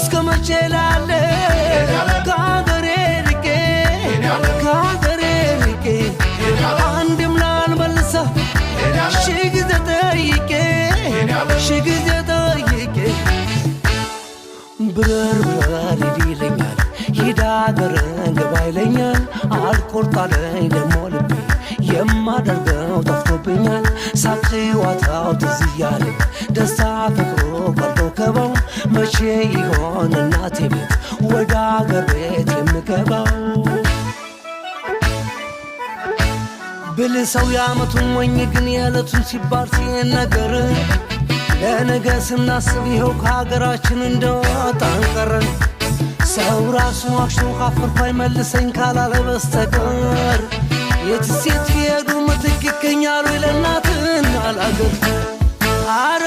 እስከ መቼ ላለ ከአገሬ ርቄ፣ ከአገሬ ርቄ፣ አንድም ላልመልሰ ሺ ጊዜ ጠይቄ፣ ሺ ጊዜ ጠይቄ። ብረር ብረር ሂድ ይለኛል፣ ሂድ አገርን ግባ ይለኛል። አልቆርጣለኝ ደሞ ልቤ፣ የማደርገው ጠፍቶብኛል። ሳቅ ጨዋታው ትዝ እያለኝ፣ ደስታ ፍቅሩ ቀልዶ ከባው፣ መቼ ይሆን እናቴ ቤት ወደ አገር ቤት የምገባው? ብልህ ሰው የዓመቱን ሞኝ ግን የዕለቱን ሲባል ሲነገር፣ ለነገ ስናስብ ይኸው ከሀገራችን እንደወጣን ቀረን። ሰው ራሱ አሽቶ ካፈርኩ አይመልሰኝ ካላለ በስተቀር፣ የት ሴት ቢሄዱ ምትክ ይገኛሉ ለእናትና ለአገር? አረ።